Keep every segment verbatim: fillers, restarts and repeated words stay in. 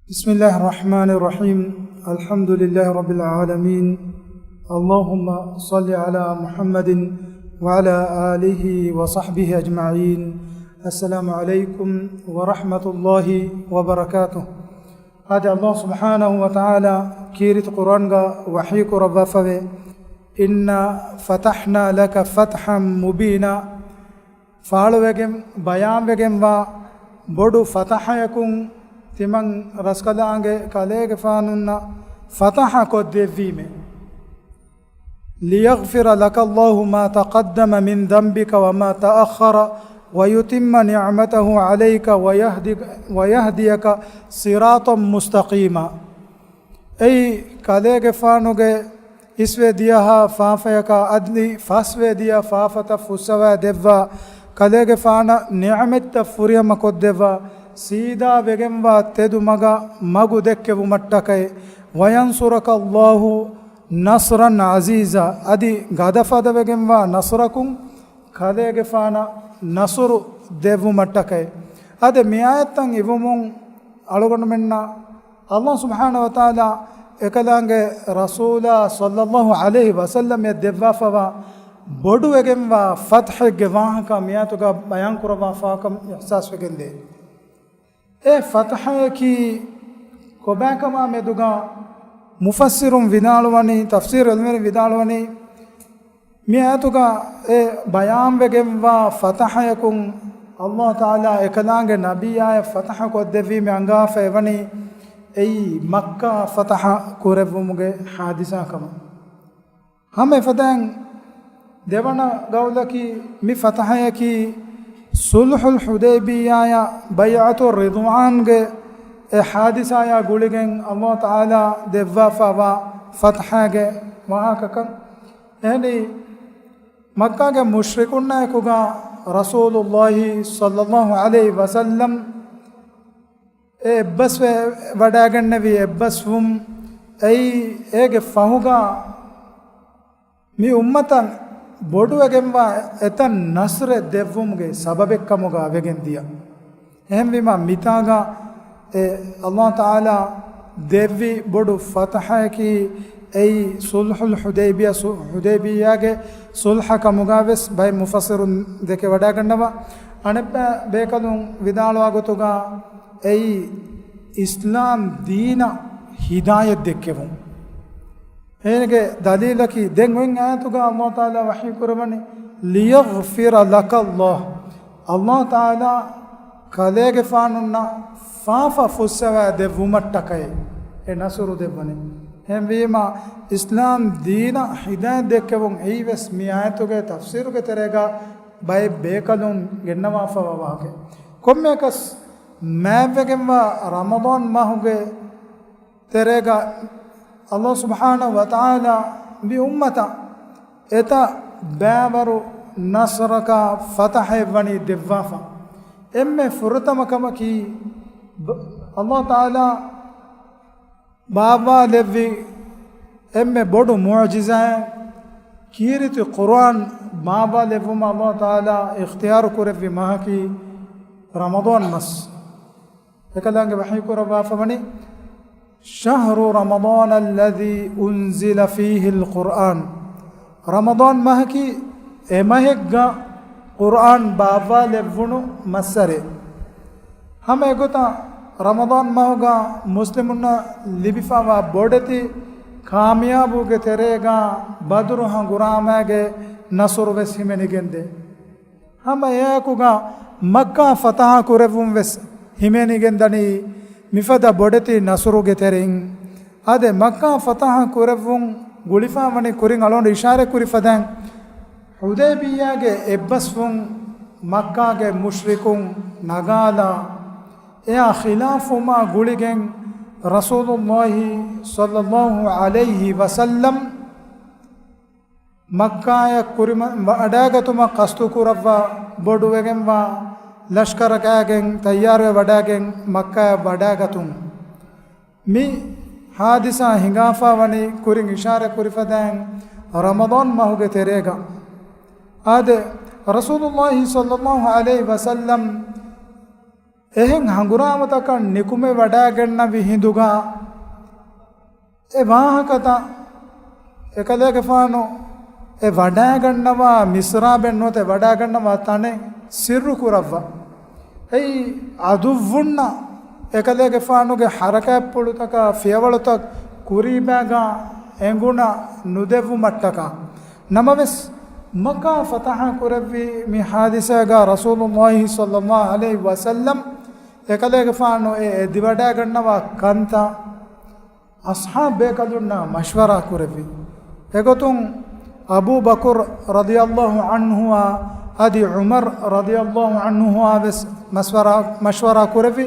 بسم الله الرحمن الرحيم. الحمد لله رب العالمين. اللهم صل على محمد وعلى آله وصحبه أجمعين. السلام عليكم ورحمة الله وبركاته. އާދެ، އަލްލާހު ސުބްޙާނަހު ވަތަޢާލާ ކީރިތި ޤުރްއާންގަ ވަޙީ ކުރައްވާފަވޭ، إنا فتحنا لك فتحا مبينا. ފާޅުވެގެން ބަޔާންވެގެންވާ ބޮޑު ފަތަޙަޔަކުން ތިމަން ރަސްކަލާނގެ ކަލޭގެފާނުންނަށް ފަތަޙަ ކޮށްދެއްވީމޭ. ليغفر لك الله ما تقدم من ذنبك وما تأخر ويتم نعمته عليك ويهدك، ويهديك صراطا مستقيما. އެއީ ކަލޭގެފާނުގެ އިސްވެ ދިޔަހާ ފާފަޔަކާ އަދި ފަސްވެ ދިޔަ ފާފަތައް ފުއްސަވާ ދެއްވާ، ކަލޭގެފާނަށް ނިޢުމަތްތައް ފުރިހަމަ ކޮށްދެއްވާ، ސީދާ ވެގެންވާ ތެދު މަގަށް މަގު ދެއްކެވުމަށްޓަކައި، وينصرك الله نصرا عزيزا، އަދި ގަދަފަދަވެގެންވާ ނަޞްރަކުން ކަލޭގެފާނަށް ނަޞްރު ދެއްވުމަށްޓަކައި. އާދެ، މި އާޔަތްތައް އިވުމުން އަޅުގަނޑުމެންނަށް އަލްލާހު ސުބްޙާނަހު ވަތަޢާލާ އެކަލާނގެ ރަސޫލާ ޞައްލައްލާހު ޢަލައިހި ވަސައްލަމައަށް ދެއްވާފަވާ ބޮޑުވެގެންވާ ފަތްޙެއްގެ ވާހަކަ މިއާތުގަ ބަޔާން ކުރައްވާފާކަމަށް އިޙްސާސްވެގެންދޭ. އެ ފަތަޙަޔަކީ ކޮބާކަމާ މެދުގަ މުފައްސިރުން ވިދާޅުވަނީ، ތަފްސީރު ޢިލްމުވެރިން ވިދާޅުވަނީ، މި އާޔަތުގަ އެ ބަޔާންވެގެންވާ ފަތަޙަޔަކުން އަލްލާހު ތަޢާލާ އެކަލާނގެ ނަބިއްޔާއަށް ފަތަޙަ ކޮށްދެއްވީމޭ އަންގާފަ އެވަނީ އެއީ މައްކާ ފަތަޙަ ކުރެއްވުމުގެ ޙާދިސާ ކަމަށް. ހަމަ އެފަދައިން ދެވަނަ ގައުލަކީ މި ފަތަޙަޔަކީ ޞުލްޙުލް ޙުދައިބިއްޔާއާ ބައިޢަތު ރިޟްވާންގެ އެ ޙާދިސާއާ ގުޅިގެން އަލްލާހު ތަޢާލާ ދެއްވާފަވާ ފަތަޙަގެ ވާހަކަކަން. އެހެނީ، މައްކާގެ މުޝްރިކުންނާއެކުގަ ރަސޫލުއްލާހި ޞައްލައްލާހު ޢަލައިހި ވަސައްލަމް އެ އެއްބަސްވެ ވަޑައިގެންނެވި އެއްބަސްވުން އެއީ، އޭގެ ފަހުގަ މި އުއްމަތަށް ބޮޑުވެގެންވާ އެތައް ނަޞްރެއް ދެއްވުމުގެ ސަބަބެއްކަމުގަ ވެގެން ދިޔަ. އެހެންވީމަ، މިތާގަ އެ އަލްލާހު ތަޢާލާ ދެއްވި ބޮޑު ފަތަޙައަކީ އެއީ ޞުލްޙުލް ޙުދައިބިއްޔާ، ޞު-، ޙުދައިބިއްޔާގެ ޞުލްޙަ ކަމުގަ ވެސް ބައެއް މުފައްސިރުން ދެކެ ވަޑައިގަންނަވާ. އަނެއްބައި ބޭކަލުން ވިދާޅުވާ ގޮތުގަ އެއީ އިސްލާމް ދީނަށް ހިދާޔަތް ދެއްކެވުން. އޭގެ ދަލީލަކީ، ދެން އޮތް އާޔަތުގަ އަލްލާހު ތަޢާލާ ވަޙީ ކުރައްވަނީ، ليغفر لك الله. އަލްލާހު ތަޢާލާ ކަލޭގެފާނުންނަށް ފާފަ ފުއްސަވާ ދެއްވުމަށްޓަކައި އެ ނަޞްރު ދެއްވަނީ. އެހެންވީމަ، އިސްލާމް ދީނަށް ހިދާޔަތް ދެއްކެވުން އެއީވެސް މި އާޔަތުގެ ތަފްސީރުގެ ތެރޭގަ ބައެއް ބޭކަލުން ގެންނަވާފަވާ ވާހަކަ. ކޮންމެއަކަސް މާތްވެގެންވާ ރަމަޟާން މަހުގެ ތެރޭގަ އަލްލާހު ސުބްޙާނަހު ވަތަޢާލާ މި އުއްމަތަށް އެތައް ބައިވަރު ނަޞްރަކާ ފަތަޙައެއް ވަނީ ދެއްވާފަ. އެންމެ ފުރަތަމަ ކަމަކީ، ބ-، އަލްލާހު ތަޢާލާ ބާއްވާލެއްވި އެންމެ ބޮޑު މުޢުޖިޒާއެއް، ކީރިތި ޤުރްއާން ބާއްވާލެއްވުމަށް އަލްލާހު ތަޢާލާ އިޚްތިޔާރު ކުރެއްވި މަހަކީ ރަމަޟާން މަސް. އެކަލާނގެ ވަޙީ ކުރައްވާފަވަނީ، شهر رمضان الذي أنزل فيه القرآن. ރަމަޟާން މަހަކީ އެ މަހެއްގަ ޤުރްއާން ބާއްވާލެއްވުނު މައްސަރެއް. ހަމަ އެގޮތަށް ރަމަޟާން މަހުގަ މުސްލިމުންނަށް ލިބިފަވާ ބޮޑެތި ކާމިޔާބުގެ ތެރޭގަ ބަދުރު ހަނގުރާމައިގެ ނަޞްރު ވެސް ހިމެނިގެންދޭ. ހަމަ އެއާއެކުގަ މައްކާ ފަތަޙަ ކުރެއްވުން ވެސް ހިމެނިގެންދަނީ މިފަދަ ބޮޑެތި ނަޞްރުގެ ތެރެއިން. އާދެ، މައްކާ ފަތަޙަ ކުރެއްވުން ގުޅިފަވަނީ، ކުރިން އަޅުގަނޑު އިޝާރަތް ކުރި ފަދައިން، ޙުދައިބިއްޔާގެ އެއްބަސްވުން މައްކާގެ މުޝްރިކުން ނަގާލާ، އެއާ ޚިލާފުވުމާ ގުޅިގެން ރަސޫލުއްލާހި ޞައްލައްލާހު ޢަލައިހި ވަސައްލަމް މައްކާއަށް ކުރިމަ-، ވަޑައިގަތުމަށް ޤަޞްދު ކުރައްވާ ބޮޑުވެގެންވާ ލަޝްކަރަކާގެން ތައްޔާރުވެ ވަޑައިގެން މައްކާއަށް ވަޑައިގަތުން. މި ޙާދިސާ ހިނގާފަ ވަނީ ކުރިން އިޝާރަތް ކުރިފަދައިން ރަމަޟާން މަހުގެ ތެރޭގަ. އާދެ، ރަސޫލުއްލާހި ޞައްލައްލާހު ޢަލައިހި ވަސައްލަމް އެހެން ހަނގުރާމަތަކަށް ނިކުމެ ވަޑައިގެންނެވި ހިނދުގަ، އެ ވާހަކަތައް އެކަލޭގެފާނު އެ ވަޑައިގަންނަވާ މިސްރާބެއް ނުވަތަ ވަޑައިގަންނަވާ ތަނެއް ސިއްރު ކުރައްވާ. އެއީ އަދުއްވުންނަށް އެކަލޭގެފާނުގެ ހަރަކާތްޕުޅުތަކާ ފިޔަވަޅުތައް ކުރީބާގާ އެނގުނަ ނުދެއްވުމަށްޓަކާ. ނަމަވެސް، މައްކާ ފަތަޙަ ކުރެއްވި މި ޙާދިސާގާ ރަސޫލުﷲ ޞައްލަﷲ ޢަލައިހި ވަސައްލަމް އެކަލޭގެފާނު އެ އެދިވަޑައިގަންނަވާ ކަންތައް އަޞްޙާބް ބޭކަލުންނާ މަޝްވަރާ ކުރެއްވި. އެގޮތުން އަބޫ ބަކުރު ރަޟިޔަﷲ ޢަންހުއާ އަދި ޢުމަރު ރަޟިޔަﷲ ޢަންހުއާ ވެސް މަޝްވަރާ، މަޝްވަރާ ކުރެއްވި.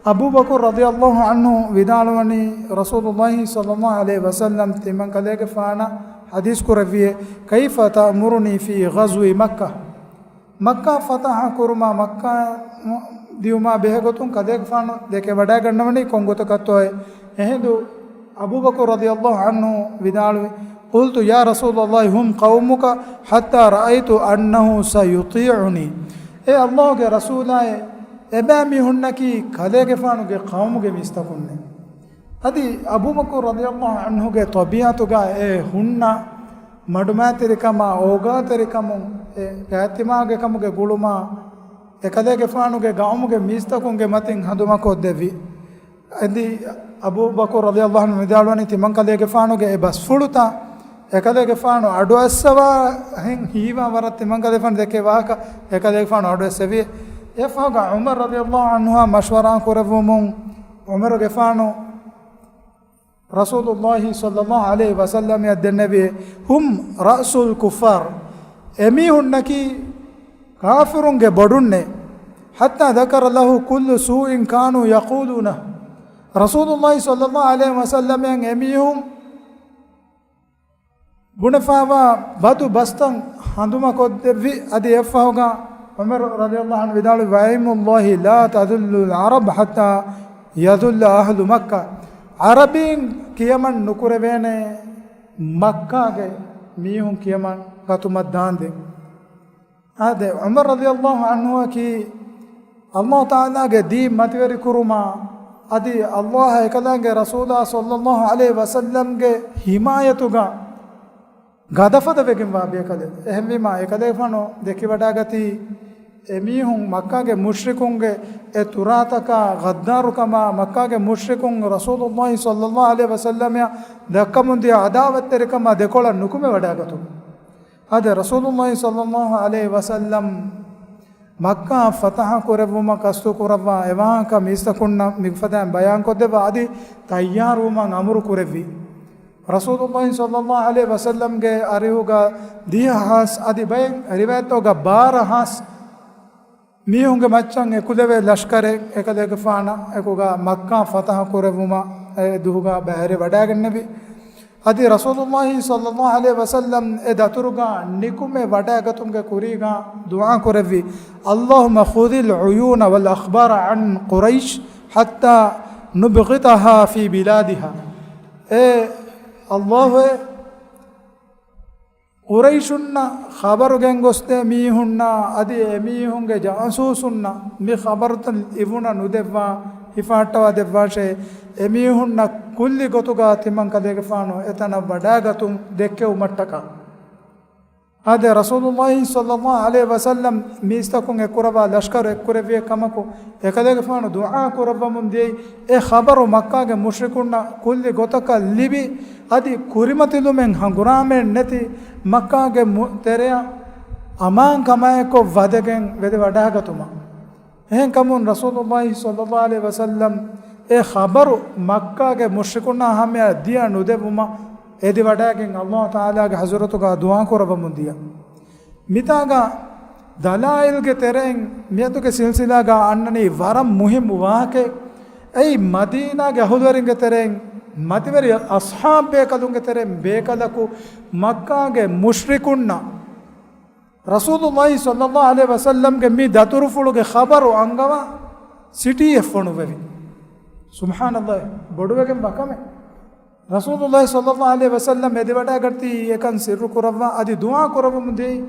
އަބޫ ބަކުރު ރަޟިޔަﷲ ޢަންހު ވިދާޅުވަނީ، ރަސޫލުﷲ ޞައްލަﷲ ޢަލައިހި ވަސައްލަމް ތިމަން ކަލޭގެފާނަށް ޙަދީޘް ކުރެއްވިއޭ، كيف تأمرني في غزو مكة؟ މައްކާ ފަތަޙަ ކުރުމާ، މައްކާ ދިޔުމާ ބެހޭގޮތުން ކަލޭގެފާނު ދެކެ ވަޑައިގަންނަވަނީ ކޮންގޮތަކަށްތޯއޭ؟ އެހިނދު އަބޫ ބަކުރު ރަޟިޔަﷲ ޢަންހު ވިދާޅުވި، قلت يا رسول الله هم قومك حتى رأيت أنه سيطيعني. އޭ ﷲ ގެ ރަސޫލާއޭ، އެބައިމީހުންނަކީ ކަލޭގެފާނުގެ ޤައުމުގެ މީސްތަކުންނޭ. އަދި އަބޫ ބަކުރު ރަޟިޔަﷲ ޢަންހުގެ ޠަބީޢަތުގަ އެ ހުންނަ މަޑުމައިތިރިކަމާ، އޯގާތެރިކަމުން، އެ ގާތްތިމާގެކަމުގެ ގުޅުމާ، އެކަލޭގެފާނުގެ ޤައުމުގެ މީސްތަކުންގެ މަތިން ހަނދުމަކޮށްދެއްވި. އަދި އަބޫ ބަކުރު ރަޟިޔަﷲ ޢަންހު ވިދާޅުވަނީ، ތިމަން ކަލޭގެފާނުގެ އެ ބަސްފުޅުތައް އެކަލޭގެފާނު އަޑުއައްސަވާ ހިން ހީވާ ވަރަށް ތިމަން ކަލޭގެފާނު ދެކޭ ވާހަކަ އެކަލޭގެފާނު އަޑުއައްސެވި. އެއަށްފަހުގަ ޢުމަރު ރަޟިޔަﷲ ޢަންހުއާ މަޝްވަރާ ކުރެއްވުމުން، ޢުމަރުގެފާނު ރަސޫލުﷲ ޞައްލަﷲ ޢަލައިހި ވަސައްލަމަށް ދެންނެވި، هم رأس الكفار، އެމީހުންނަކީ ކާފިރުންގެ ބޮޑުންނޭ. حتى ذكر له كل سوء كانوا يقولونه. ރަސޫލުﷲ ޞައްލަﷲ ޢަލައިހި ވަސައްލަމަށް އެމީހުން ބުނެފައިވާ ބަދު ބަސްތައް ހަނދުމަކޮށްދެއްވި. އަދި އެއަށްފަހުގަ ޢުމަރު ރަޟިޔަﷲ ޢަންހު ވިދާޅުވި، وأيم الله لا تذل العرب حتى يذل أهل مكة. ޢަރަބީން ކިޔަމަން ނުކުރެވޭނެ މައްކާގެ މީހުން ކިޔަމަން ގަތުމަށް ދާންދެން. އާދެ، ޢުމަރު ރަޟިޔަﷲ ޢަންހުއަކީ ﷲ ތަޢާލާގެ ދީން މަތިވެރިކުރުމާ، އަދި ﷲ އާ އެކަލާނގެ ރަސޫލާ ޞައްލަﷲ ޢަލައިހި ވަސައްލަމްގެ ޙިމާޔަތުގަ ގަދަފަދަ ވެގެންވާ ބޭކަލެއް. އެހެންވީމާ، އެކަލޭގެފާނު ދެކިވަޑައިގަތީ، އެމީހުން މައްކާގެ މުޝްރިކުންގެ އެ ތުރާތަކާ ޣައްދާރުކަމާ، މައްކާގެ މުޝްރިކުން ރަސޫލުﷲ ޞައްލަﷲ ޢަލައިހި ވަސައްލަމައަށް ދައްކަމުންދިޔަ ޢަދާވަތްތެރިކަމާ ދެކޮޅަށް ނުކުމެވަޑައިގަތުން. އާދެ، ރަސޫލުﷲ ޞައްލަﷲ ޢަލައިހި ވަސައްލަމް މައްކާ ފަތަޙަ ކުރެއްވުމަށް ޤަޞްދު ކުރައްވާ އެވާހަކަ މީސްތަކުންނަށް މިފަދައިން ބަޔާންކޮށްދެއްވާ އަދި ތައްޔާރުވުމަށް އަމުރު ކުރެއްވި. ރަސޫލުﷲ ޞައްލަﷲ ޢަލައިހި ވަސައްލަމްގެ އަރިހުގަ ދިހަ ހާސް އަދި ބައެއް ރިވާޔަތްތަކުގަ ބާރަ ހާސް މީހުންގެ މައްޗަށް އެކުލެވޭ ލަޝްކަރެއް އެކަލޭގެފާނަށް އެކުގަ މައްކާ ފަތަޙަ ކުރެއްވުމަށް އެ ދުހުގަ ބައިވެރި ވަޑައިގެންނެވި. އަދި ރަސޫލުﷲ ޞައްލަﷲ ޢަލައިހި ވަސައްލަމް އެ ދަތުރުގަ ނިކުމެ ވަޑައިގަތުމުގެ ކުރީގަ ދުޢާ ކުރެއްވި، اللهم خذ العيون والأخبار عن قريش حتى نبغتها في بلادها. އޭ ﷲ، ޤުރައިޝުންނަށް ޚަބަރު ގެންގޮސްދޭ މީހުންނާ އަދި އެމީހުންގެ ޖާސޫސުންނަށް މި ޚަބަރުތައް ލިބުނަ ނުދެއްވާ ހިފަހައްޓަވާ ދެއްވާށޭ، އެމީހުންނަށް ކުއްލި ގޮތުގަ ތިމަން ކަލޭގެފާނު އެތަނަށް ވަޑައިގަތުން ދެއްކެވުމަށްޓަކާ. އާދެ، ރަސޫލުﷲ ޞައްލަﷲ ޢަލައިހި ވަސައްލަމް މީސްތަކުން އެއްކުރައްވާ ލަޝްކަރު އެއްކުރެއްވިއެއް ކަމަކު، އެކަލޭގެފާނު ދުޢާ ކުރައްވަމުން ދިޔައީ، އެ ޚަބަރު މައްކާގެ މުޝްރިކުންނަށް ކުއްލި ގޮތަކަށް ލިބި، އަދި ކުރިމަތިލުމެއް ހަނގުރާމައެއް ނެތި މައްކާގެ މު-، ތެރެއަށް އަމާންކަމާއެކު ވަދެގެން ވެދެވަޑައިގަތުމަށް. އެހެންކަމުން ރަސޫލުﷲ ޞައްލަﷲ ޢަލައިހި ވަސައްލަމް އެ ޚަބަރު މައްކާގެ މުޝްރިކުންނާ ހަމަޔަށް ދިޔަ ނުދެއްވުމަށް އެދިވަޑައިގެން ﷲ ތަޢާލާގެ ޙަޟްރަތުގަ ދުޢާ ކުރައްވަމުން ދިޔަ. މިތާގަ ދަލާއިލްގެ ތެރެއިން މިއަދުގެ ސިލްސިލާގަ އަންނަނީ ވަރަށް މުހިއްމު ވާހަކައެއް. އެއީ މަދީނާގެ އަހުލުވެރިންގެ ތެރެއިން މަތިވެރި އަޞްޙާބް ބޭކަލުންގެ ތެރެއިން ބޭކަލަކު މައްކާގެ މުޝްރިކުންނަށް ރަސޫލުﷲ ޞައްލަﷲ ޢަލައިހި ވަސައްލަމްގެ މި ދަތުރުފުޅުގެ ޚަބަރު އަންގަވާ ސިޓީއެއް ފޮނުއްވެވި. ސުބްޙާނަﷲ، ބޮޑުވެގެންވާ ކަމެއް. ރަސޫލުﷲ ޞައްލަﷲ ޢަލައިހި ވަސައްލަމް އެދިވަޑައިގަތީ އެކަން ސިއްރު ކުރައްވާ އަދި ދުޢާ ކުރައްވަމުން ދިޔައީ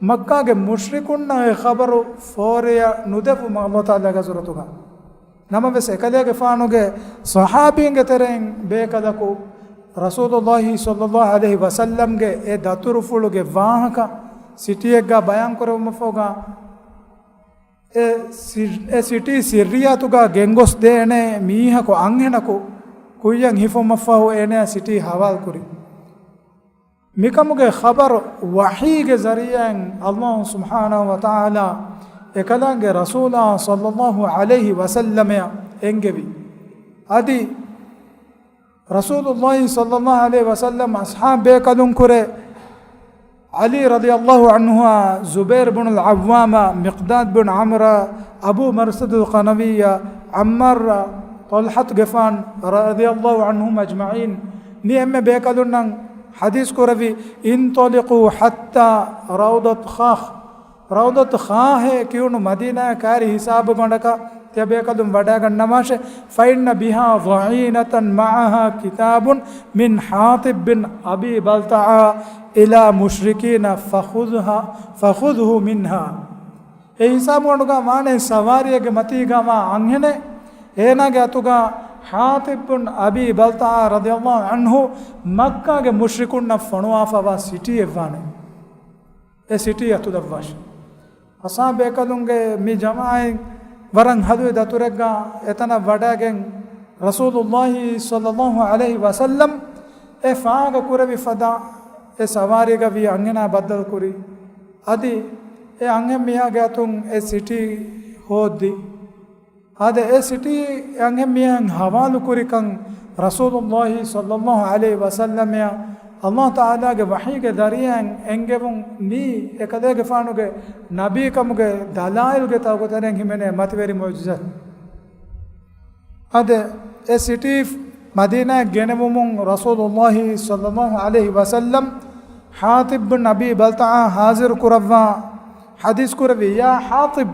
މައްކާގެ މުޝްރިކުންނަށް އެ ޚަބަރު ފޯރެޔަށް ނުދެއްވުމަށް ﷲ ތަޢާލާގެ ޙަޟްރަތުގަ. ނަމަވެސް އެކަލޭގެފާނުގެ ޞަޙާބީންގެ ތެރެއިން ބޭކަލަކު ރަސޫލުﷲ ޞައްލަﷲ ޢަލައިހި ވަސައްލަމްގެ އެ ދަތުރުފުޅުގެ ވާހަކަ ސިޓީއެއްގަ ބަޔާންކުރެއްވުމަށްފަހުގަ، އެ ސި-، އެ ސިޓީ ސިއްރިއްޔާތުގަ ގެންގޮސްދޭނެ މީހަކު އަންހެނަކު ކުއްޔަށް ހިފުމަށްފަހު އޭނަޔާ ސިޓީ ހަވާލުކުރި. މިކަމުގެ ޚަބަރު ވަޙީގެ ޒަރީޢާއިން ﷲ ސުބްޙާނަހޫ ވަތަޢާލާ އެކަލާނގެ ރަސޫލާ ޞައްލަﷲ ޢަލައިހި ވަސައްލަމަޔަށް އެންގެވި. އަދި ރަސޫލުﷲ ޞައްލަﷲ ޢަލައިހި ވަސައްލަމް އަޞްޙާބު ބޭކަލުންކުރެ ޢަލީ ރަޟިޔަﷲ ޢަންހުއާ، ޒުބައިރު ބުނުލް ޢައްވާމާ، މިޤްދާދު ބުން ޢަމްރާ، އަބޫ މަރްސަދުލް ޤަނަވީއާ، ޢައްމާރާ، ޠަލްޙަތުގެފާން ރަޟިޔަﷲ ޢަންހުމް އަޖްމަޢީން، މި އެންމެ ބޭކަލުންނަށް ޙަދީޘް ކުރެއްވި، انطلقوا حتى روضة خاخ، ރައުޟަތު ޚާޚޭ ކިޔުނު މަދީނާއަށް ކައިރި ހިސާބުގަނޑަކަށް ތިޔަ ބޭކަލުން ވަޑައިގަންނަވާށެ. فإن بها ضعينة معها كتاب من حاطب بن أبي بلتعة إلى مشركين فخذها، فخذه منها. އެ ހިސާބުގަނޑުގަ ވާނެ ސަވާރީއެއްގެ މަތީގަ ވާ އަންހެނެއް، އޭނާގެ އަތުގަ ޙާޠިބް ބިން އަބީ ބަލްތަޢާ ރަޟިޔަﷲ ޢަންހު މައްކާގެ މުޝްރިކުންނަށް ފޮނުވާފަވާ ސިޓީއެއްވާނެ. އެ ސިޓީ އަތުލައްވާށެ. އަޞްޙާބު ބޭކަލުންގެ މި ޖަމާޢަތް ވަރަށް ހަލުވި ދަތުރެއްގަ އެތަނަށް ވަޑައިގެން، ރަސޫލުﷲ ޞައްލަﷲ ޢަލައިހި ވަސައްލަމް އެ ފާގަ ކުރެވި ފަދަ އެ ސަވާރީގަ ވީ އަންހެނާ ބައްދަލުކުރި. އަދި އެ އަންހެން މީހާގެ އަތުން އެ ސިޓީ ހޯއްދި. އާދެ، އެ ސިޓީ އެ އަންހެން މީހަށް ޙަވާލު ކުރިކަން ރަސޫލުﷲ ޞައްލަﷲ ޢަލައިހި ވަސައްލަމައަށް ﷲ ތަޢާލާގެ ވަޙީގެ ޒަރީޢާއިން އެންގެވުން ނީ އެކަލޭގެފާނުގެ ނަބީކަމުގެ ދަލާއިލްގެ ތަކުގެ ތެރެއިން ހިމެނޭ މަތިވެރި މުޢުޖިޒަތެއް. އާދެ، އެ ސިޓީ މަދީނާއަށް ގެނެވުމުން ރަސޫލުﷲ ޞައްލަﷲ ޢަލައިހި ވަސައްލަމް ޙާޠިބް ބިން އަބީ ބަލްތަޢާ ޙާޟިރު ކުރައްވާ ޙަދީޘް ކުރެއްވި، يا حاطب،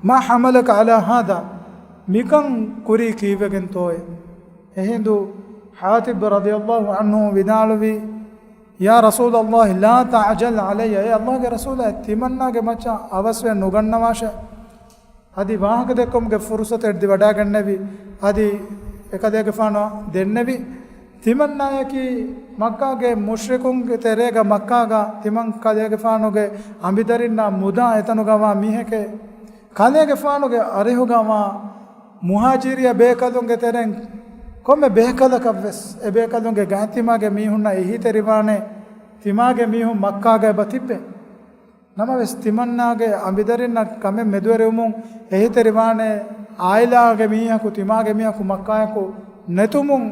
ما حملك على هذا؟ މިކަން ކުރީ ކީއްވެގެންތޯއޭ؟ އެހިނދު ޙާޠިބް ރަޟިޔަﷲ ޢަންހު ވިދާޅުވި، يا رسول الله، لا تعجل علي، އޭ ﷲގެ ރަސޫލާ، ތިމަންނާގެ މައްޗަށް އަވަސްވެ ނުގަންނަވާށޭ. އަދި ވާހަކަ ދެއްކުމުގެ ފުރުޞަތު އެއްދި ވަޑައިގެންނެވި. އަދި އެކަލޭގެފާނު ދެންނެވި، ތިމަންނާޔަކީ މައްކާގެ މުޝްރިކުންގެ ތެރޭގަ މައްކާގަ ތިމަން ކަލޭގެފާނުގެ އަނބިދަރިންނާ މުދާ އެތަނުގަ ވާ މީހެކޭ. ކަލޭގެފާނުގެ އަރިހުގަ ވާ މުހާޖިރިއްޔާ ބޭކަލުންގެ ތެރެއިން ކޮންމެ ބޭކަލަކަށްވެސް އެ ބޭކަލުންގެ ގާތް ތިމާގެ މީހުންނަށް އެހީތެރިވާނެ، ތިމާގެ މީހުން މައްކާގަ އެބަ ތިއްބެ. ނަމަވެސް، ތިމަންނާގެ އަނބިދަރިންނަށް ކަމެއް މެދުވެރިވުމުން އެހީތެރިވާނެ، އާއިލާގެ މީހަކު، ތިމާގެ މީހަކު މައްކާޔަކު ނެތުމުން،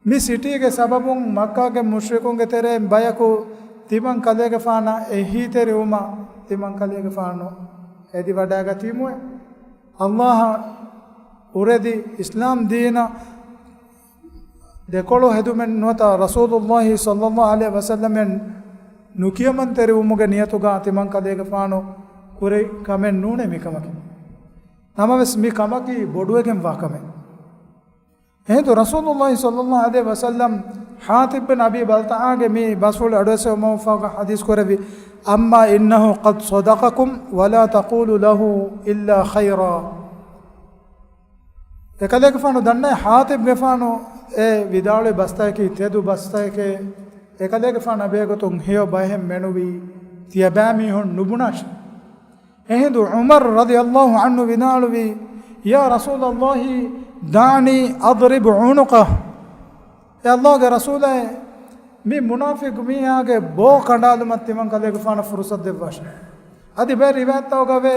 މި ސިޓީގެ ސަބަބުން މައްކާގެ މުޝްރިކުންގެ ތެރެއިން ބަޔަކު ތިމަން ކަލޭގެފާނަށް އެހީތެރިވުމަށް ތިމަން ކަލޭގެފާނު އެދިވަޑައިގަތީމުއެ. ﷲ އަށް އުރެދި އިސްލާމް ދީނަށް ދެކޮޅު ހެދުމެއް ނުވަތަ ރަސޫލުﷲ ޞައްލަﷲ ޢަލައިހި ވަސައްލަމައަށް ނުކިޔަމަންތެރިވުމުގެ ނިޔަތުގަ ތިމަން ކަލޭގެފާނު ކުރި ކަމެއް ނޫނޭ މިކަމަކީ. ނަމަވެސް، މި ކަމަކީ ބޮޑުވެގެންވާ ކަމެއް. އެހިނދު ރަސޫލުﷲ ޞައްލަﷲ ޢަލައިހި ވަސައްލަމް ޙާޠިބް ބިން އަބީ ބަލްތަޢާގެ މި ބަސްފުޅު އަޑުއެއްސެވުމަށްފަހުގަ ޙަދީޘް ކުރެއްވި، أما إنه قد صدقكم ولا تقولوا له إلا خيرا. އެކަލޭގެފާނު ދަންނައި ޙާޠިބްގެފާނު އެ ވިދާޅުވި ބަސްތަކަކީ ތެދު ބަސްތަކެކޭ. އެކަލޭގެފާނަށް ބެހޭގޮތުން ހެޔޮ ބައެއް މެނުވީ ތިޔަބައިމީހުން ނުބުނާށޭ. އެހިނދު ޢުމަރު ރަޟިޔަﷲ ޢަންހު ވިދާޅުވީ، يا رسول الله، دعني أضرب عنقه. އޭ ﷲގެ ރަސޫލާއޭ، މި މުނާފިޤު މީހާގެ ބޯ ކަނޑާލުމަށް ތިމަން ކަލޭގެފާނަށް ފުރުޞަތު ދެއްވާށޭ. އަދި ބައެއް ރިވާޔަތްތަކުގަ ވޭ،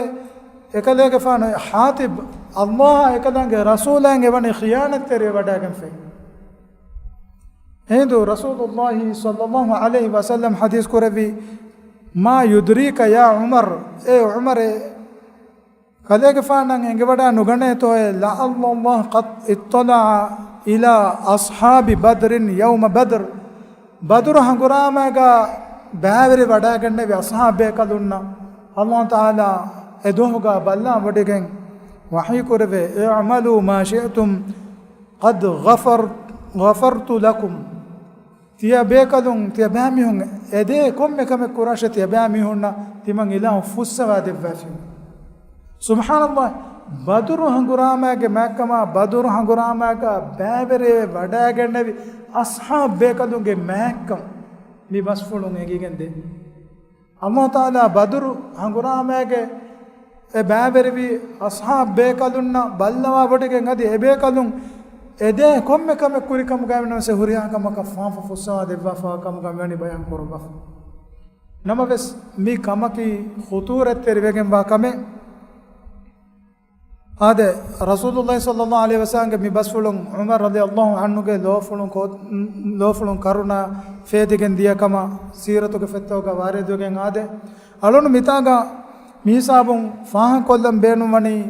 އެކަލޭގެފާނު ޙާޠިބް، ﷲ އާ އެކަލާނގެ ރަސޫލާއިން އެވަނީ ޚިޔާނަތްތެރިއެއް ވަޑައިގެންފައި. އެހިނދު ރަސޫލުﷲ ޞައްލަﷲ ޢަލައިހި ވަސައްލަމް ޙަދީޘް ކުރެއްވި، ما يدريك يا عمر، އޭ ޢުމަރޭ، ކަލޭގެފާނަށް އެނގިވަޑަ ނުގަނޭތޯއޭ، لعل الله قد اطلع إلى أصحاب بدر يوم بدر. ބަދުރު ހަނގުރާމައިގަ ބައިވެރިވަޑައިގެންނެވި އަޞްޙާބު ބޭކަލުންނަށް ﷲ ތަޢާލާ އެ ދުވަހުގަ ބައްލަވަޑައިގެން ވަޙީ ކުރެވޭ، اعملوا ما شئتم قد غفر، غفرت لكم. ތިޔަބޭކަލުން، ތިޔަބައިމީހުން އެދޭ ކޮންމެ ކަމެއް ކުރާށޭ، ތިޔަބައިމީހުންނަށް ތިމަން އިލާހު ފުއްސަވާ ދެއްވާފި. ސުބްޙާނަﷲ، ބަދުރު ހަނގުރާމާގެ މާތްކަމާ، ބަދުރު ހަނގުރާމާގަ ބައިވެރިވެ ވަޑައިގެންނެވި އަޞްޙާބު ބޭކަލުންގެ މާތްކަން މި ބަސްފުޅުން އެނގިގެން ދޭ. އަﷲ ތަޢާލާ ބަދުރު ހަނގުރާމާގެ އެ ބައިވެރިވި އަޞްޙާބު ބޭކަލުންނަށް ބައްލަވާވޮޑިގެން އަދި އެބޭކަލުން އެދޭ ކޮންމެ ކަމެއް ކުރި ކަމުގައި ވެސް ހުރިހާ ކަމަކަށް ފާފަ ފުއްސަވާ ދެއްވާފަ ކަމުގަ މިވަނީ ބަޔާން ކުރައްވާފަ. ނަމަވެސް މި ކަމަކީ ޚުޠޫރަތްތެރިވެގެންވާ ކަމެއް. އާދެ، ރަސޫލުﷲ ޞައްލަﷲ ޢަލައިހި ވަސައްލަމްގެ މި ބަސްފުޅުން ޢުމަރު ރަޟިޔަﷲ ޢަންހުގެ ލޯފުޅުން ކޯ-، ލޯފުޅުން ކަރުނަ ފޭދިގެން ދިޔަ ކަމަށް ސީރަތުގެ ފޮތްތަކުގަ ވާރިދުވެގެން އާދެ. އަޅުން މިތާގަ މިހިސާބުން ފާހަގަކޮށްލަން ބޭނުންވަނީ،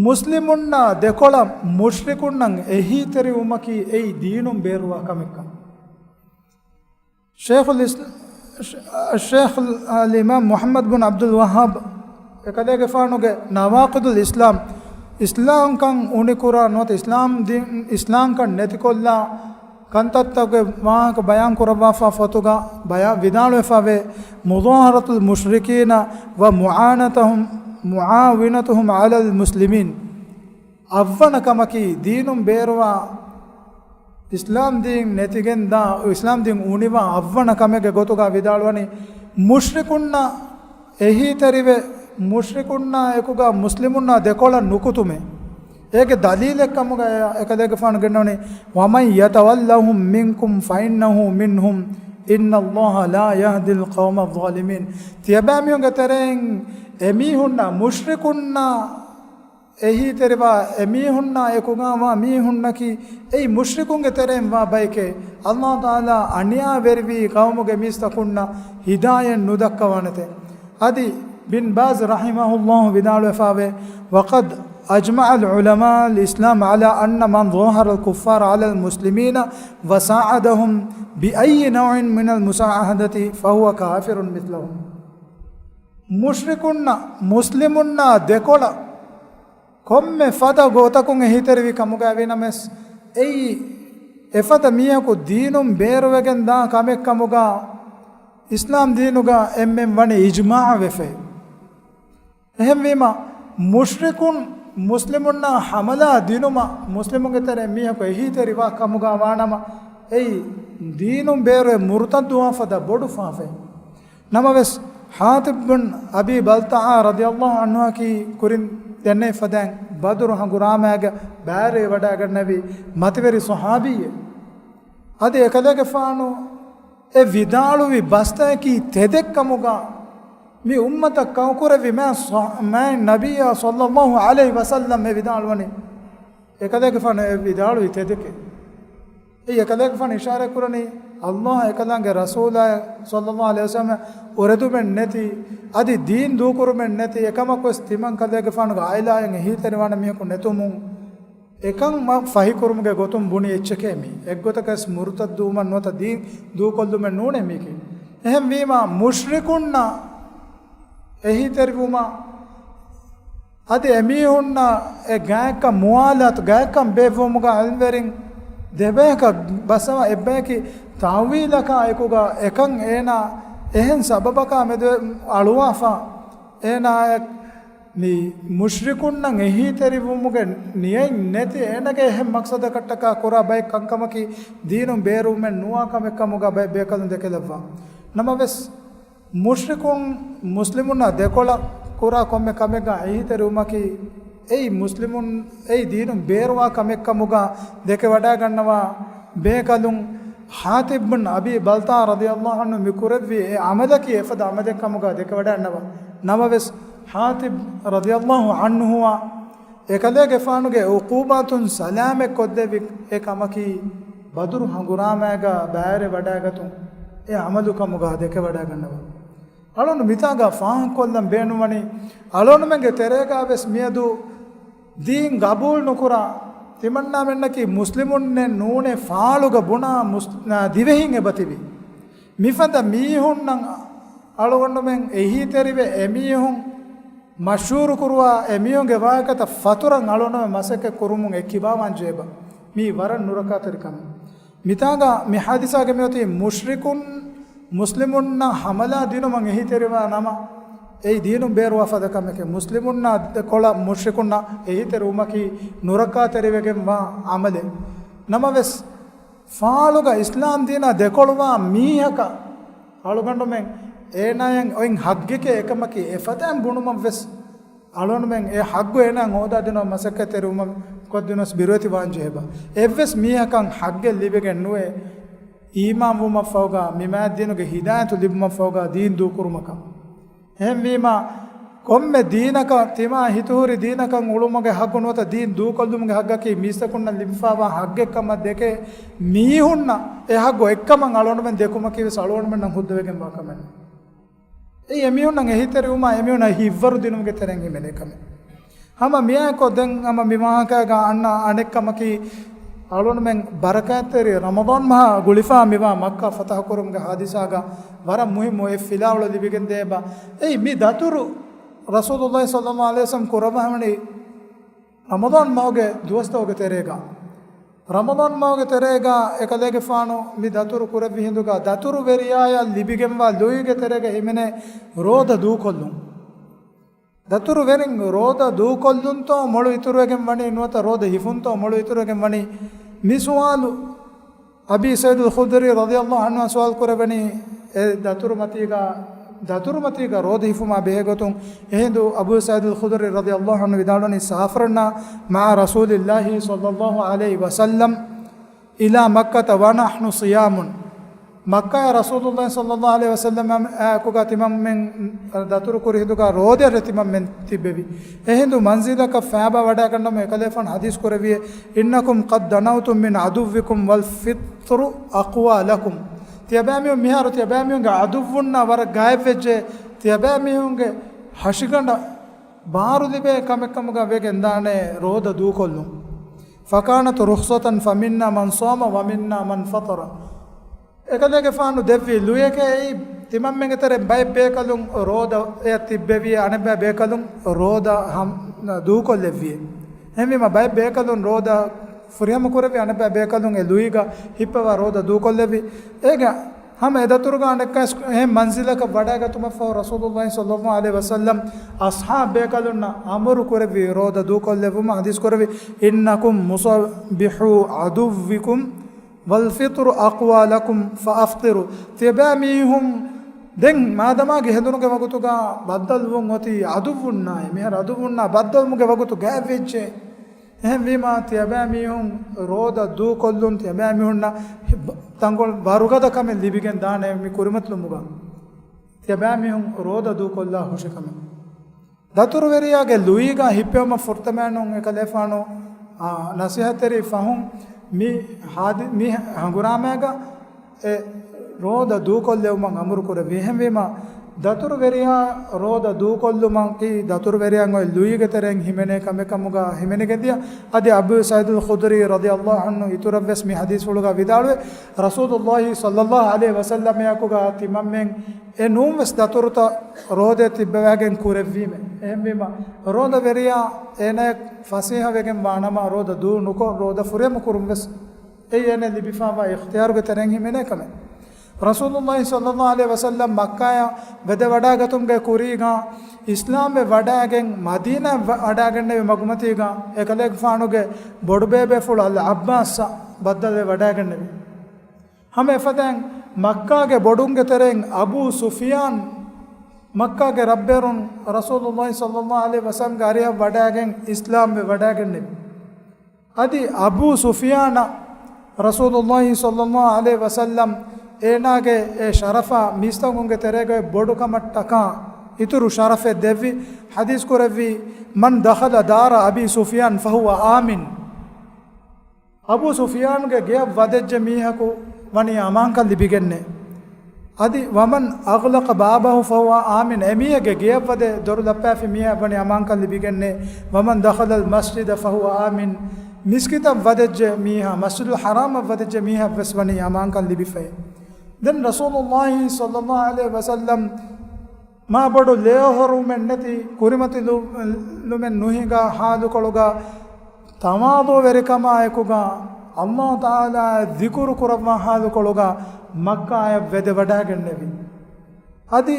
މުސްލިމުންނާ ދެކޮޅަށް މުޝްރިކުންނަށް އެހީތެރިވުމަކީ އެއީ ދީނުން ބޭރުވާ ކަމެއްކަން. ޝޭޚުލް އިސް-، ޝޭޚުލް އަލް އިމާމް މުޙައްމަދު ބިން ޢަބްދުލް ވައްހާބް އެކަލޭގެފާނުގެ ނަވާޤިދުލް އިސްލާމް، އިސްލާމްކަން އުނިކުރާ ނުވަތަ އިސްލާމް ދީން، އިސްލާމްކަން ނެތިކޮށްލާ ކަންތައްތަކުގެ ވާހަކަ ބަޔާން ކުރައްވާފަ ފޮތުގަ ބަޔާ-، ވިދާޅުވެފަވޭ، މުޟާހަރަތުލް މުޝްރިކީނަ ވަ މުޢާނަތަހުމް، މުޢާވިނަތުހުމް ޢަލަލް މުސްލިމީން. އަށްވަނަ ކަމަކީ، ދީނުން ބޭރުވާ، އިސްލާމް ދީން ނެތިގެންދާ، އިސްލާމް ދީން އުނިވާ އަށްވަނަ ކަމެއްގެ ގޮތުގަ ވިދާޅުވަނީ، މުޝްރިކުންނަށް އެހީތެރިވެ، މުޝްރިކުންނާ އެކުގަ މުސްލިމުންނާ ދެކޮޅަށް ނުކުތުމޭ. އޭގެ ދަލީލެއް ކަމުގަ އެ-، އެކަލޭގެފާނު ގެންނަވަނީ، وَمَنْ يَتَوَلَّهُمْ مِنْكُمْ فَإِنَّهُ مِنْهُمْ، إِنَّ اللَّهَ لَا يَهْدِي الْقَوْمَ الظَّالِمِينَ. ތިޔަބައިމީހުންގެ ތެރެއިން އެމީހުންނާ، މުޝްރިކުންނާ އެހީތެރިވާ އެމީހުންނާ އެކުގަ ވާ މީހުންނަކީ، އެއީ މުޝްރިކުންގެ ތެރެއިން ވާ ބައެކޭ. އަﷲ ތަޢާލާ އަނިޔާވެރިވީ ޤައުމުގެ މީސްތަކުންނަށް ހިދާޔަތް ނުދައްކަވާނެތެ. އަދި ބިން ބާޒް ރަޙިމަހުﷲ ވިދާޅުވެފަވޭ، وَقَدْ أَجْمَعَ عُلَمَاءُ الْإِسْلَامِ عَلَى أَنَّ مَنْ ظَاهَرَ الْكُفَّارَ عَلَى الْمُسْلِمِينَ وَسَاعَدَهُمْ بِأَيِّ نَوْعٍ مِنَ الْمُسَاعَدَةِ فَهُوَ كَافِرٌ مِثْلَهُمْ. މުޝްރިކުންނަށް މުސްލިމުންނާ ދެކޮޅަށް ކޮންމެ ފަދަ ގޮތަކުން އެހީތެރިވި ކަމުގައި ވިނަމެސް، އެއީ އެފަދަ މީހަކު ދީނުން ބޭރުވެގެން ދާ ކަމެއް ކަމުގަ އިސްލާމް ދީނުގަ އެންމެން ވަނީ އިޖްމާޢު ވެފައި. އެހެންވީމަ، މުޝްރިކުން މުސްލިމުންނާ ހަމަލާ ދިނުމަށް މުސްލިމުންގެ ތެރެއިން މީހަކު އެހީތެރިވާ ކަމުގަ ވާނަމަ، އެއީ ދީނުން ބޭރުވެ މުރުތައްދުވާ ފަދަ ބޮޑު ފާފައެއް. ނަމަވެސް، ޙާޠިބް ބިން އަބީ ބަލްތަޢާ ރަޟިޔަﷲ ޢަންހުއަކީ ކުރިން ދެންނެވި ފަދައިން ބަދުރު ހަނގުރާމައިގަ ބައިވެރިވެ ވަޑައިގަންނެވި މަތިވެރި ޞަޙާބީއެއް. އަދި އެކަލޭގެފާނު އެ ވިދާޅުވި ބަސްތަކަކީ ތެދެއް ކަމުގަ މި އުއްމަތަށް ކައުކުރެއްވި މާތް ޞަ-، މާތް ނަބިއްޔާ ޞައްލަﷲ ޢަލައިހި ވަސައްލަމް އެ ވިދާޅުވަނީ. އެކަލޭގެފާނު އެ ވިދާޅުވި ތެދެކޭ. އެއީ އެކަލޭގެފާނު އިޝާރާތް ކުރަނީ، ﷲ އާ އެކަލާނގެ ރަސޫލާއަށް ޞައްލަﷲ ޢަލައިހި ވަސައްލަމަށް އުރެދުމެއް ނެތި، އަދި ދީން ދޫކުރުމެއް ނެތި، އެކަމަކުވެސް ތިމަން ކަލޭގެފާނުގެ ޢާއިލާއިން އެހީތެރިވާނެ މީހަކު ނެތުމުން، އެކަން މަ-، ފަހިކުރުމުގެ ގޮތުން ބުނި އެއްޗެކޭ މީ. އެއްގޮތަކަސް މުރުތައްދުވުމަށް ނުވަތަ ދީން ދޫކޮށްލުމެއް ނޫނޭ މީކީ. އެހެންވީމާ، މުޝްރިކުންނަށް އެހީތެރިވުމަށް އަދި އެމީހުންނަށް އެ ގާތްކަން މުވާލާތު ގާތްކަން ބޭއްވުމުގަ ޢިލްމުވެރިން ދެބަޔަކަށް ބަސްއަވަ އެއްބަޔަކީ ތާވީލަކާ އެކުގަ އެކަން އޭނާ އެހެން ސަބަބަކާ މެދު އަޅުވާފަ އޭނާއަށް މި މުޝްރިކުންނަށް އެހީތެރިވުމުގެ ނިޔަތް ނެތި އޭނާގެ އެހެން މަޤްޞަދަކަށްޓަކާ ކުރާ ބައެއް ކަންކަމަކީ ދީނުން ބޭރުވުމެއް ނުވާ ކަމެއް ކަމުގަ ބައެއް ބޭކަލުން ދެކެލައްވާ. ނަމަވެސް، މުޝްރިކުން މުސްލިމުންނާ ދެކޮޅަށް ކުރާ ކޮންމެ ކަމެއްގަ އެހީތެރިވުމަކީ އެއީ މުސްލިމުން އެއީ ދީނުން ބޭރުވާ ކަމެއްކަމުގަ ދެކެވަޑައިގަންނަވާ ބޭކަލުން ޙާޠިބް ބިން އަބީ ބަލްތާ ރަޟިޔަﷲ ޢަންހު މި ކުރެއްވި އެ ޢަމަލަކީ އެފަދަ ޢަމަލެއްކަމުގަ ދެކެވަޑައިގަންނަވާ. ނަމަވެސް، ޙާޠިބް ރަޟިޔަﷲ ޢަންހުއަށް އެކަލޭގެފާނުގެ ޢުޤޫބާތުން ސަލާމަތް ކޮށްދެއްވި އެ ކަމަކީ ބަދުރު ހަނގުރާމައިގަ ބައިވެރިވެވަޑައިގަތުން އެ ޢަމަލު ކަމުގަ ދެކެވަޑައިގަންނަވާ. އަޅުން މިތާގަ ފާހަގަކޮށްލަން ބޭނުންވަނީ، އަޅުންމެންގެ ތެރޭގަ ވެސް މިއަދު ދީން ގަބޫލު ނުކުރާ، ތިމަންނާމެންނަކީ މުސްލިމުންނެއް ނޫނޭ ފާޅުގަ ބުނާ މުސް-، ދިވެހިން އެބަތިބި. މިފަދަ މީހުންނަށް އަޅުގަނޑުމެން އެހީތެރިވެ، އެމީހުން މަޝްހޫރު ކުރުވާ، އެމީހުންގެ ވާހަކަތައް ފަތުރަން އަޅުގަނޑުމެން މަސައްކަތް ކުރުމުން އެއްކިބާވާން ޖެހޭބަ. މީ ވަރަށް ނުރައްކާތެރި ކަމެއް. މިތާގަ މި ޙާދިސާގެ މިއޮތީ މުޝްރިކުން މުސްލިމުންނަށް ޙަމަލާ ދިނުމަށް އެހީތެރިވާ ނަމަ، އެއީ ދީނުން ބޭރުވާ ފަދަ ކަމެކޭ. މުސްލިމުންނާ ދެކޮޅަށް މުޝްރިކުންނަށް އެހީތެރިވުމަކީ ނުރައްކާތެރިވެގެންވާ އަމަލެއް. ނަމަވެސް، ފާޅުގަ އިސްލާމް ދީނާ ދެކޮޅުވާ މީހަކަށް އަޅުގަނޑުމެން އޭނާޔަށް އޮތް ހައްގެކޭ އެކަމަކީ އެފަދައިން ބުނުމަށްވެސް އަޅުގަނޑުމެން އެ ހައްގު އޭނާއަށް ހޯދާދިނުމަށް މަސައްކަތްތެރިވުމަށް ކޮށްދިނުމަސް ބިރުވެތި ވާންޖެހޭބާ. އެއްވެސް މީހަކަށް ހައްގެއް ލިބިގެން ނުވޭ، އީމާންވުމަށްފަހުގަ މި މާތް ދީނުގެ ހިދާޔަތު ލިބުމަށްފަހުގަ ދީން ދޫކުރުމަކަށް. އެހެންވީމާ، ކޮންމެ ދީނަކަށް ތިމާ ހިތުހުރި ދީނަކަށް އުޅުމުގެ ހައްގު ނުވަތަ ދީން ދޫކޮށްލުމުގެ ހައްގަކީ މީސްތަކުންނަށް ލިބިފާވާ ހައްގެއްކަމަށް ދެކޭ މީހުންނަށް އެ ހައްގު އެއްކަމަށް އަޅުގަނޑުމެން ދެކުމަކީވެސް އަޅުގަނޑުމެންނަށް ހުއްދަވެގެންވާ ކަމެއް. އެއީ އެމީހުންނަށް އެހީތެރިވުމާ އެމީހުންނަށް ހިތްވަރު ދިނުމުގެ ތެރެއިން ހިމެނޭ ކަމެއް. ހަމަ މިއާއެކު ދެން ހަމަ މި ވާހަކައިގަ އަންނަ އަނެއްކަމަކީ، އަޅުގަނޑުމެން ބަރަކާތްތެރި ރަމަޟާން މަހާ ގުޅިފާ މިވާ މައްކާ ފަތަހު ކުރުމުގެ ހާދިސާގަ ވަރަށް މުހިއްމު އެއް ފިލާވަޅު ލިބިގެންދޭބާ. އެއީ މި ދަތުރު ރަސޫލުﷲ ޞައްލަﷲ ޢަލައިހި ވަސައްލަމް ކުރައްވާފަ ވަނީ ރަމަޟާން މަހުގެ ދުވަސްތަކުގެ ތެރޭގަ. ރަމަޟާން މަހުގެ ތެރޭގަ އެކަލޭގެފާނު މި ދަތުރު ކުރެއްވި ހިނދުގަ، ދަތުރުވެރިޔާޔަށް ލިބިގެންވާ ލުއިގެ ތެރޭގަ ހިމެނޭ ރޯދަ ދޫކޮށްލުން. ދަތުރުވެރިން ރޯދަ ދޫކޮށްލުންތޯ މޮޅު އިތުރުވެގެން ވަނީ ނުވަތަ ރޯދަ ހިފުންތޯ މޮޅު އިތުރުވެގެން ވަނީ؟ މި ސުވާލު އަބީ ސަޢީދުލް ޚުދްރީ ރަޟިޔަﷲ ޢަންހު ސުވާލު ކުރެވެނީ، އެ ދަތުރުމަތީގަ، ދަތުރުމަތީގަ ރޯދަ ހިފުމާ ބެހޭގޮތުން. އެހިނދު އަބޫ ސަޢީދުލް ޚުދްރީ ރަޟިޔަﷲ ޢަންހު ވިދާޅުވަނީ، سافرنا مع رسول الله صلى الله عليه وسلم إلى مكة ونحن صيام. މައްކާއަށް ރަސޫލުﷲ ޞައްލަﷲ ޢަލައިހި ވަސައްލަމް އާއެކުގަ ތިމަންމެން ދަތުރު ކުރި ހިނދުގަ ރޯދައަށް ތިމަންމެން ތިއްބެވި. އެހިނދު މަންޒިލަކަށް ފައިބާ ވަޑައިގަންނަމުން އެކަލޭފާނު ޙަދީޘް ކުރެއްވިއޭ، إنكم قد دنوتم من عدوكم والفطر أقوى لكم. ތިޔަބައިމީހުން މިހާރު ތިޔަބައިމީހުންގެ ޢަދުއްވުންނާ ވަރަށް ގާތްވެއްޖެ، ތިޔަބައިމީހުންގެ ހަށިގަނޑަށް ބާރުލިބޭ ކަމެއްކަމުގަ ވެގެންދާނެ ރޯދަ ދޫކޮށްލުން. فكانت رخصة فمنا من صام ومنا من فطر. އެކަލޭގެފާނު ދެއްވި ލުޔެކޭ އެއީ، ތިމަންމެންގެ ތެރެއިން ބައެއް ބޭކަލުން ރޯދައަށް ތިއްބެވިއޭ، އަނެއްބައި ބޭކަލުން ރޯދަ ހަމް-، ދޫކޮށްލެއްވިއޭ. އެހެންވީމަ ބައެއް ބޭކަލުން ރޯދަ ފުރިހަމަ ކުރެއްވި، އަނެއްބައި ބޭކަލުން އެ ލުއިގަ ހިއްޕަވާ ރޯދަ ދޫކޮށްލެއްވި. އޭގެ ހަމަ އެ ދަތުރުގަ އަނެއްކާވެސް އެހެން މަންޒިލަކަށް ވަޑައިގަތުމަށްފަހު ރަސޫލުﷲ ޞައްލަﷲ ޢަލައިހި ވަސައްލަމް އަޞްޙާބު ބޭކަލުންނަށް އަމުރު ކުރެއްވި ރޯދަ ދޫކޮށްލެއްވުމަށް ޙަދީޘް ކުރެއްވި، إنكم مصبحو عدوكم والفطر أقوى لكم فأفطروا. ތިޔަބައިމީހުން ދެން މާދަމާގެ ހެނދުނުގެ ވަގުތުގަ ބައްދަލުވުން އޮތީ ޢަދުއްވުންނާއި، މިހާރު ޢަދުއްވުންނާ ބައްދަލުވުމުގެ ވަގުތު ގާތްވެއްޖެ. އެހެންވީމާ، ތިޔަބައިމީހުން ރޯދަ ދޫކޮށްލުން، ތިޔަބައިމީހުންނަށް ތަންކޮޅު ވަރުގަދަ ކަމެއް ލިބިގެން ދާނެ މި ކުރިމަތިލުމުގަ. ތިޔަބައިމީހުން ރޯދަ ދޫކޮށްލާ ހުށިކަމެއް. ދަތުރުވެރިޔާގެ ލުއިގަ ހިއްޕެވުމަށް ފުރަތަމައެއްނޫން އެކަލޭފާނު، އާ، ނަސޭހަތްތެރި ފަހުން މި ހާދި-، މި ހަނގުރާމައިގަ އެ ރޯދަ ދޫކޮށްލެވުމަށް އަމުރު ކުރެއްވި. އެހެންވީމަ، ދަތުރުވެރިޔާ ރޯދަ ދޫކޮށްލުމަކީ ދަތުރުވެރިޔާއަށް އޮތް ލުއިގެ ތެރެއިން ހިމެނޭ ކަމެއް ކަމުގަ ހިމެނިގެންދިޔަ. އަދި އަބޫ ސަޢީދުލް ޚުދްރީ ރަޟިޔަﷲ ޢަންހު އިތުރަށްވެސް މި ޙަދީޘްފުޅުގަ ވިދާޅުވޭ، ރަސޫލުﷲ ޞައްލަﷲ ޢަލައިހި ވަސައްލަމް އެއާއެކުގަ ތިމަންމެން އެ ނޫންވެސް ދަތުރުތައް ރޯދައަށް ތިއްބަވާގެން ކުރެއްވީމެ. އެހެންވީމަ، ރޯދަވެރިޔާ އޭނާއަށް ފަސޭހަވެގެން ވާނަމަ، ރޯދަ ދޫ ނުކޮށް، ރޯދަ ފުރިހަމަ ކުރުންވެސް އެއީ އޭނަ ލިބިފާވާ އިޚްތިޔާރުގެ ތެރެއިން ހިމެނޭ ކަމެއް. ރަސޫލުﷲ ޞައްލަﷲ ޢަލައިހި ވަސައްލަމް މައްކާއަށް ވެދެވަޑައިގަތުމުގެ ކުރީގަ، އިސްލާމްވެ ވަޑައިގެން މަދީނާއަށް ވަ-، ވަޑައިގެންނެވި މަގުމަތީގަ، އެކަލޭގެފާނުގެ ބޮޑުބޭބޭފުޅު އަލް ޢައްބާސްއަށް ބައްދަލުވެ ވަޑައިގެންނެވި. ހަމަ އެފަދައިން މައްކާގެ ބޮޑުންގެ ތެރެއިން އަބޫ ސުފިޔާން، މައްކާގެ ރައްބޭރުން ރަސޫލުﷲ ޞައްލަﷲ ޢަލައިހި ވަސައްލަމްގެ އަރިހަށް ވަޑައިގެން އިސްލާމްވެ ވަޑައިގެންނެވި. އަދި އަބޫ ސުފިޔާނަށް ރަސޫލުﷲ ޞައްލަﷲ ޢަލައިހި ވަސައްލަމް އޭނާގެ އެ ޝަރަފާ މީސްތަކުންގެ ތެރޭގައި ބޮޑުކަމަށްޓަކާ އިތުރު ޝަރަފެއް ދެއްވި. ޙަދީޘް ކުރެއްވީ، من دخل دار أبي سفيان فهو آمن. އަބޫ ސުފިޔާންގެ ގެޔަށް ވަދެއްޖެ މީހަކު ވަނީ އަމާންކަން ލިބިގެންނޭ. އަދި، ومن أغلق بابه فهو آمن، އެމީހެއްގެ ގެޔަށް ވަދެ ދޮރު ލައްޕާފި މީހާ ވަނީ އަމާންކަން ލިބިގެންނޭ. ومن دخل المسجد فهو آمن، މިސްކިތަށް ވަދެއްޖެ މީހާ، މަސްޖިދުލް ޙަރާމަށް ވަދެއްޖެ މީހަށް ވެސް ވަނީ އަމާންކަން ލިބިފައޭ. ދެން ރަސޫލުﷲ ޞައްލަﷲ ޢަލައިހި ވަސައްލަމް މާ ބޮޑު ލޭހޮރުމެއް ނެތި، ކުރިމަތިލުމެއް ނުހިނގާ ޙާލުކޮޅުގަ، ތަވާޟުޢުވެރިކަމާ އެކުގަ، ﷲ ތަޢާލާ ޛިކުރު ކުރައްވާ ޙާލުކޮޅުގަ މައްކާއަށް ވެދެވަޑައިގެންނެވި. އަދި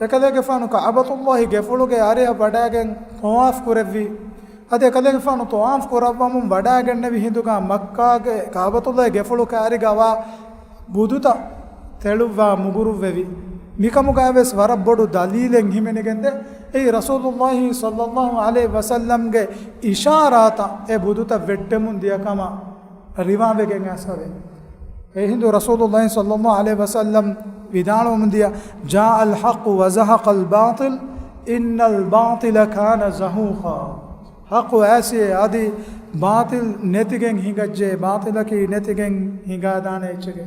އެކަލޭގެފާނު ކައުބަތުﷲ ގެފުޅުގެ އަރިހަށް ވަޑައިގެން ޠަވާފް ކުރެއްވި. އަދި އެކަލޭގެފާނު ޠަވާފް ކުރައްވަމުން ވަޑައިގެންނެވި ހިނދުގަ މައްކާގެ ކައުބަތުﷲ ގެފުޅު ކާރިގަ ވާ ބުދުތައް ތެޅުއްވާ މުގުރުއްވެވި. މިކަމުގައިވެސް ވަރަށް ބޮޑު ދަލީލެއް ހިމެނިގެންދޭ. އެއީ ރަސޫލުﷲ ޞައްލަﷲ ޢަލައިހި ވަސައްލަމްގެ އިޝާރާތަށް އެ ބުދުތައް ވެއްޓެމުން ދިޔަ ކަމަށް ރިވާވެގެން އައިސްފަވޭ. އެހިނދު ރަސޫލުﷲ ޞައްލަﷲ ޢަލައިހި ވަސައްލަމް ވިދާޅުވަމުން ދިޔަ، "جاء الحق وزهق الباطل إن الباطل كان زهوقا." ޙައްޤު އައިސިއޭ، އަދި ބާޠިލް ނެތިގެން ހިނގައްޖެ، ބާޠިލަކީ ނެތިގެން ހިނގާދާނެ އެއްޗެކޭ.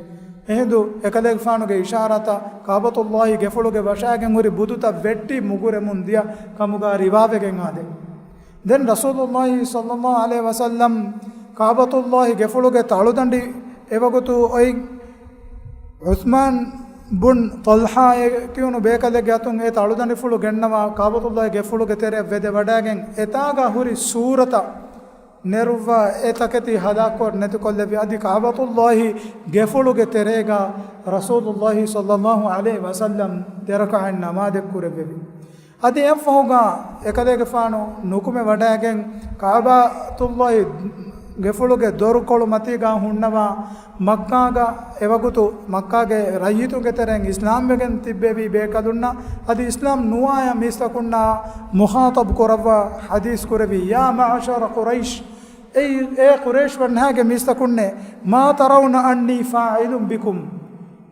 އެހިނދު އެކަލޭގެފާނުގެ އިޝާރާތަށް ކައުބަތުﷲ ގެފުޅުގެ ވަށައިގެން ހުރި ބުދުތައް ވެއްޓި މުގުރެމުން ދިޔަ ކަމުގަ ރިވާވެގެން އާދޭ. ދެން ރަސޫލުﷲ ޞައްލަﷲ ޢަލައިހި ވަސައްލަމް ކައުބަތުﷲ ގެފުޅުގެ ތަޅުދަނޑި އެވަގުތު އޮތް ޢުޘްމާން ބުން ޠަލްޙާ އެ ކިޔުނު ބޭކަލެއްގެ އަތުން އެ ތަޅުދަނޑިފުޅު ގެންނަވާ ކައުބަތުﷲ ގެފުޅުގެ ތެރެއަށް ވެދެ ވަޑައިގެން އެތާގަ ހުރި ސޫރަތަށް ނެރުއްވާ އެ ތަކެތި ހަލާކުކޮށް ނެތިކޮށްލެއްވި. އަދި ކައުބަތުﷲ ގެފުޅުގެ ތެރޭގަ ރަސޫލުﷲ ޞައްލަﷲ ޢަލައިހި ވަސައްލަމް ދެރަކަޢަތް ނަމާދެއް ކުރެއްވެވި. އަދި އެއަށްފަހުގަ އެކަލޭގެފާނު ނުކުމެ ވަޑައިގެން ކައުބަތުﷲ ގެފުޅުގެ ދޮރުކޮޅު މަތީގަ ހުންނަވާ މައްކާގަ އެވަގުތު މައްކާގެ ރައްޔިތުންގެ ތެރެއިން އިސްލާމްވެގެން ތިއްބެވި ބޭކަލުންނަށް އަދި އިސްލާމް ނުވާޔާ މީސްތަކުންނާ މުޚާޠަބް ކުރައްވާ ޙަދީޘް ކުރެއްވި، "يا معشر قريش، އޭ، އޭ ޤުރައިޝް ބަންހާގެ މީސްތަކުންނޭ، ما ترون أني فاعل بكم؟"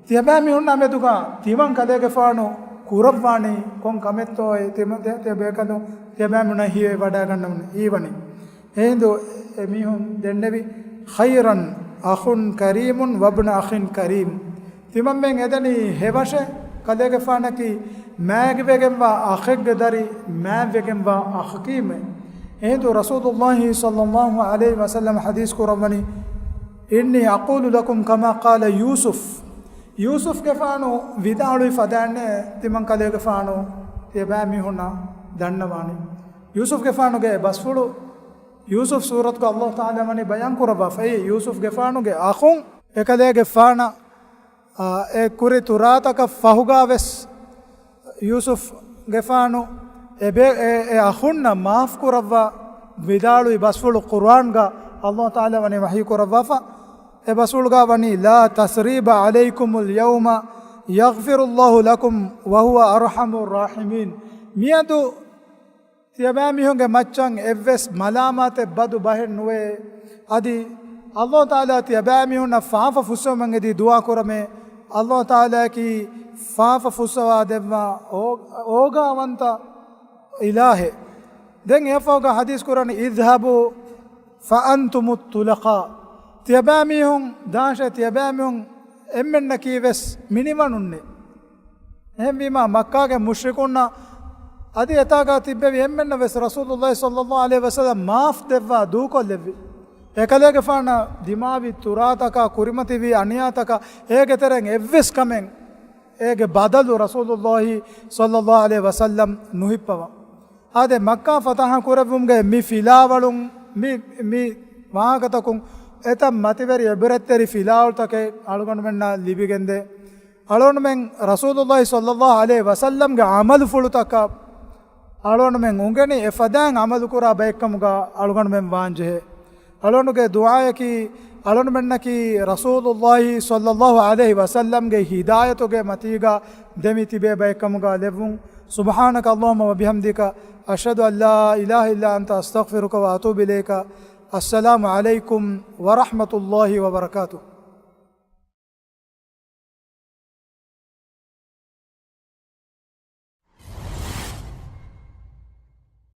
ތިޔަބައިމީހުންނާ މެދުގަ ތިމަން ކަލޭގެފާނު ކުރައްވާނީ ކޮން ކަމެއްތޯއޭ؟ ތިމަ-، ތި-، ތިޔަބޭކަލުން، ތިޔަބައިމީހުންނަށް ހީވެ ވަޑައިގަންނަވަނީ އީވަނީ. އެހިނދު އެމީހުން ދެންނެވި، "خيرا أخ كريم وابن أخ كريم." ތިމަންމެން އެދަނީ ހެވަށޭ، ކަލޭގެފާނަކީ މާތްވެގެންވާ އަޚެއްގެ ދަރި، މާތްވެގެންވާ އަޚަކީމޭ. އެހިނދު ރަސޫލުﷲ ޞައްލަﷲ ޢަލައިހި ވަސައްލަމް ޙަދީޘް ކުރައްވަނީ، "إني أقول لكم كما قال يوسف." ޔޫސުފްގެފާނު ވިދާޅުވި ފަދައިންނޭ ތިމަން ކަލޭގެފާނު ތިޔަބައިމީހުންނަށް ދަންނަވާނީ. ޔޫސުފްގެފާނުގެ ބަސްފުޅު، ޔޫސުފް ސޫރަތުގަ ﷲ ތަޢާލާ ވަނީ ބަޔާން ކުރައްވާފައި، ޔޫސުފްގެފާނުގެ އަޚުން އެކަލޭގެފާނަށް، އާ، އެ ކުރި ތުރާތަކަށް ފަހުގަވެސް ޔޫސުފްގެފާނު އެ ބޭ-، އެ، އެ އަޚުންނަށް މާފް ކުރައްވާ ވިދާޅުވި ބަސްފުޅު ޤުރުއާންގަ ﷲ ތަޢާލާ ވަނީ ވަޙީ ކުރައްވާފަ. އެ ބަސްފުޅުގަ ވަނީ، "لا تثريب عليكم اليوم يغفر الله لكم وهو أرحم الراحمين." މިއަދު ތިޔަބައިމީހުންގެ މައްޗަށް އެއްވެސް މަލާމާތެއް ބަދު ބަހެއް ނުވޭ. އަދި ﷲ ތަޢާލާ ތިޔަބައިމީހުންނަށް ފާފަ ފުއްސެވުމަށް އެދި ދުޢާ ކުރަމޭ. ﷲ ތަޢާލާއަކީ ފާފަ ފުއްސަވާ ދެއްވާ އޯ-، އޯގާވަންތަ އިލާހެއް. ދެން އެއަށްފަހުގަ ޙަދީޘް ކުރަނީ، "اذهبوا فأنتم الطلقاء." ތިޔަބައިމީހުން ދާށޭ، ތިޔަބައިމީހުން އެންމެންނަކީ ވެސް މިނިވަނުންނޭ. އެހެންވީމާ، މައްކާގެ މުޝްރިކުންނަށް އަދި އެތާގަ ތިއްބެވި އެންމެންނަށް ވެސް ރަސޫލުﷲ ޞައްލަﷲ ޢަލައިހި ވަސައްލަމް މާފް ދެއްވާ ދޫކޮށްލެއްވި. އެކަލޭގެފާނަށް ދިމާވި ތުރާތަކާ، ކުރިމަތިވި އަނިޔާތަކާ، އޭގެ ތެރެއިން އެއްވެސް ކަމެއް އޭގެ ބަދަލު ރަސޫލުﷲ ޞައްލަﷲ ޢަލައިހި ވަސައްލަމް ނުހިއްޕަވާ. އާދެ، މައްކާ ފަތަޙަ ކުރެއްވުމުގެ މި ފިލާވަޅުން، މި، މި ވާހަކަތަކުން އެތައް މަތިވެރި ޢިބްރަތްތެރި ފިލާވަޅުތަކެއް އަޅުގަނޑުމެންނަށް ލިބިގެންދޭ. އަޅުގަނޑުމެން ރަސޫލުﷲ ޞައްލަﷲ ޢަލައިހި ވަސައްލަމްގެ ޢަމަލުފުޅުތަކަށް އަޅުގަނޑުމެން އުނގެނި އެފަދައިން ޢަމަލުކުރާ ބައެއްކަމުގަ އަޅުގަނޑުމެން ވާންޖެހޭ. އަޅުގަނޑުގެ ދުޢާއަކީ، އަޅުގަނޑުމެންނަކީ ރަސޫލުﷲ ޞައްލަﷲ ޢަލައިހި ވަސައްލަމްގެ ހިދާޔަތުގެ މަތީގަ ދެމި ތިބޭ ބައެއްކަމުގަ ލެއްވުން. سبحانك اللهم وبحمدك، أشهد أن لا إله إلا أنت، أستغفرك وأتوب إليك. السلام عليكم ورحمة الله وبركاته.